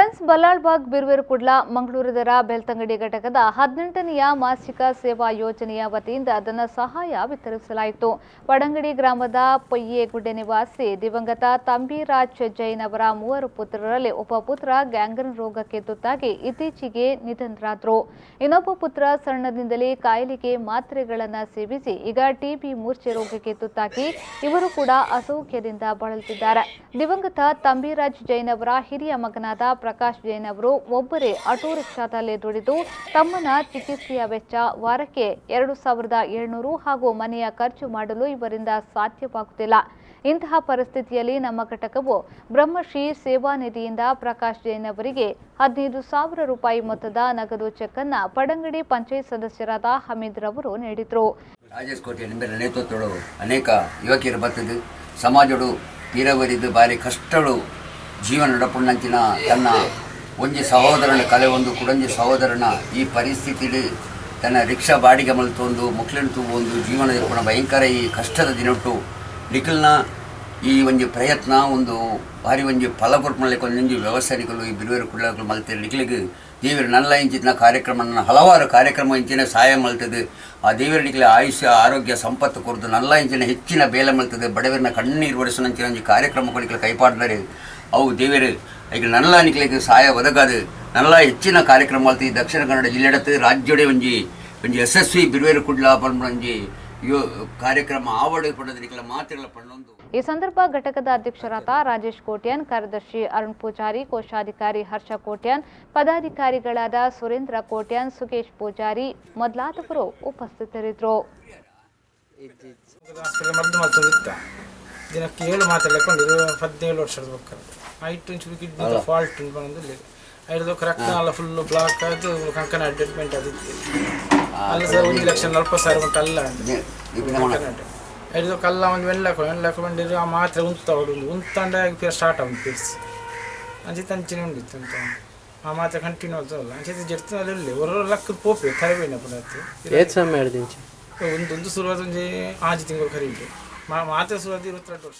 Friends Ballalbagh ಬಿರುವೆರು Kudla ಮಂಗಳೂರುದರ Belthangady ಘಟಕದ 18ನೆಯ ಮಾಸಿಕ ಸೇವಾ ಯೋಜನೆಯ ವತಿಯಿಂದ ಧನ ಸಹಾಯ ವಿತರಿಸಲಾಯಿತು. ಪಡಂಗಡಿ ಗ್ರಾಮದ ಪೊಯ್ಯೆಗುಡ್ಡೆ ನಿವಾಸಿ ದಿವಂಗತ ತಂಬಿರಾಜ್ ಜೈನ್ ಅವರ 3 ಪುತ್ರರಲ್ಲಿ ಒಬ್ಬ ಪುತ್ರ ಗ್ಯಾಂಗ್ರೀನ್ ರೋಗಕ್ಕೆ ತುತ್ತಾಗಿ ಇತ್ತೀಚೆಗೆ ನಿಧನರಾದರು. ಇನ್ನೊಬ್ಬ ಪುತ್ರ ಸಣ್ಣದಿಂದಲೇ ಕಾಯಿಲೆಗೆ ಮಾತ್ರೆಗಳನ್ನು ಸೇವಿಸಿ ಈಗ ಟಿಬಿ ಮೂರ್ಛೆ ರೋಗಕ್ಕೆ ತುತ್ತಾಗಿ ಇವರು ಕೂಡ ಅಸೌಖ್ಯದಿಂದ ಬಳಲುತ್ತಿದ್ದಾರೆ. ದಿವಂಗತ ತಂಬಿರಾಜ್ ಜೈನ್ ಅವರ ಹಿರಿಯ ಮಗನಾದ ಪ್ರಕಾಶ್ ಜೈನ್ ಅವರು ಒಬ್ಬರೇ ಆಟೋ ರಿಕ್ಷಾದಲ್ಲಿ ದುಡಿದು ತಮ್ಮನ ಚಿಕಿತ್ಸೆಯ ವೆಚ್ಚ ವಾರಕ್ಕೆ 2700 ಹಾಗೂ ಮನೆಯ ಖರ್ಚು ಮಾಡಲು ಇವರಿಂದ ಸಾಧ್ಯವಾಗುತ್ತಿಲ್ಲ. ಇಂತಹ ಪರಿಸ್ಥಿತಿಯಲ್ಲಿ ನಮ್ಮ ಘಟಕವು ಬ್ರಹ್ಮಶ್ರೀ ಸೇವಾ ನಿಧಿಯಿಂದ ಪ್ರಕಾಶ್ ಜೈನ್ ಅವರಿಗೆ 15,000 ರೂಪಾಯಿ ಮೊತ್ತದ ನಗದು ಚೆಕ್ ಅನ್ನು ಪಡಂಗಡಿ ಪಂಚಾಯತ್ ಸದಸ್ಯರಾದ ಹಮೀದ್ ರವರು ನೀಡಿದರು. ರಾಜೇಶ್ ಕೋಟೆ ನೇತೃತ್ವದೊಳು ಅನೇಕ ಯುವಕಿಯರು ಬರ್ತದೆ ಸಮಾಜಡು ತೀರವರಿದ್ದು ಭಾರಿ ಕಷ್ಟಳು ಜೀವನ ನಡಪುಣ್ಣಂಚಿನ ತನ್ನ ಒಂಜಿ ಸಹೋದರನ ಕಲೆ ಒಂದು ಕುಡಂಜಿ ಸಹೋದರನ ಈ ಪರಿಸ್ಥಿತಿಲಿ ತನ್ನ ರಿಕ್ಷಾ ಬಾಡಿಗೆ ಮಲ್ತೊಂದು ಮುಕ್ಲೆನ್ ತೂವೊಂದು ಜೀವನ ಇರ್ಪುನ ಭಯಂಕರ ಈ ಕಷ್ಟದ ದಿನೊಟ್ಟು ನಿಖಲ್ನ ಈ ಒಂಜಿ ಪ್ರಯತ್ನ ಒಂದು ಭಾರಿ ಒಂಜಿ ಫಲ ಕೊರ್ಪುನಲೆಕ್ಕ ಒಂಜಿ ವ್ಯವಸ್ಥೆ ನಿಕಲು ಈ ಬಿರುವೆರು ಕುಳ್ಳಗಳು ಮಲ್ತೆ ನಿಖಲಿಗೆ ದೇವರು ನಲ್ಲ ಇಂಚಿನ ಕಾರ್ಯಕ್ರಮ ಹಲವಾರು ಕಾರ್ಯಕ್ರಮ ಇಂಚಿನ ಸಹಾಯ ಮಲ್ತದೆ. ಆ ದೇವರ ನಿಖಲೆ ಆಯುಷ್ಯ ಆರೋಗ್ಯ ಸಂಪತ್ತು ಕೊರದು ನಲ್ಲ ಇಂಚಿನ ಹೆಚ್ಚಿನ ಬೇಲೆ ಮಲ್ತದೆ. ಬಡವರನ್ನ ಕಣ್ಣೀರು ಒರೆಸುನಂಚಿನ ಒಂಜಿ ಕಾರ್ಯಕ್ರಮ ನಿಖಲು ಕೈಪಾಡ್ದರೆ ಅವು ದೇವರು ಈಗ ನಲ್ಲ ನಿಖಲಿಗೆ ಸಹಾಯ ಒದಗಾದು ನಲ್ಲ ಹೆಚ್ಚಿನ ಕಾರ್ಯಕ್ರಮ ಮಲ್ತು ಈ ದಕ್ಷಿಣ ಕನ್ನಡ ಜಿಲ್ಲೆಡತ್ತು ರಾಜ್ಯಡೆ ಒಂಜಿ ಒಂಜಿ ಯಶಸ್ವಿ ಬಿರುವೆರು ಕುಡ್ಲ ಪನ್ಪುನ ಒಂಜಿ ಯೋ ಕಾರ್ಯಕ್ರಮ ಆವಡೆ ಪಡೆದ ನಿಖಲ ಮಾತೆರ್ಲ ಪಂಡೊಂದು. ಈ ಸಂದರ್ಭ ಘಟಕದ ಅಧ್ಯಕ್ಷರಾದ ರಾಜೇಶ್ ಕೋಟ್ಯಾನ್, ಕಾರ್ಯದರ್ಶಿ ಅರುಣ್ ಪೂಜಾರಿ, ಕೋಶಾಧಿಕಾರಿ ಹರ್ಷ ಕೋಟ್ಯಾನ್, ಪದಾಧಿಕಾರಿಗಳಾದ ಸುರೇಂದ್ರ ಕೋಟ್ಯಾನ್, ಸುಕೇಶ್ ಪೂಜಾರಿ ಮೊದಲಾದವರು ಉಪಸ್ಥಿತರಿದ್ದರು. ದಿನಕ್ಕೆ 7 ಮಾತ್ರೆ ಲೆಕ್ಕೊಂಡು 17 ವರ್ಷದ ಬೊಕ್ಕ ಐಟ್ ಒಂಚೂರು ಕಿಡ್ನಿ ಫಾಲ್ಟ್ ಉಂಟು ಬಂದು ಐದು ರಕ್ತ ಎಲ್ಲ ಫುಲ್ ಬ್ಲಾಕ್ ಆಯ್ತು. ಕಂಕನಾಡ್ ಟ್ರೀಟ್ಮೆಂಟ್ ಅದಿತ್ತು ಅಲ್ಲ ಸರ್. 1,40,000 ಉಂಟು ಅಲ್ಲ ಕಂಕನಾಡ್ ಐದು ಕಲ್ಲ ಒಂದು ವೆಣ್ಣೆ ಹಾಕೊಂಡಿದ್ರು. ಆ ಮಾತ್ರೆ ಉಂತ ಹೊಡೋದು ಉಂತಾಂಡ ಸ್ಟಾರ್ಟ್ ಆಗುದು ಪಿಲ್ಸ್ ಅಂಚಿತ ಅಂಚಿನ ಉಂಡಿತ್ತು ಅಂತ ಆ ಮಾತ್ರೆ ಕಂಟಿನ್ಯೂ ಆಗ್ತದಲ್ಲ ಅಂಚಿತ ಜರ್ತ ಅಲ್ಲಿ ಒಂದು ಲಕ್ಕದ ಪೋಪೆ ತರಬೇನ ಪುನಃ. ಏತ್ ಸಮಯ ಹಿಡ್ದಿಂಚಿ? ಒಂದು ಒಂದು ಶುರುವಾದ ಒಂಜಿ 6 ತಿಂಗಳು ಖರೀದಿ ಮಾತ್ರೆ ಶುರುವಾದ 22 ವರ್ಷ.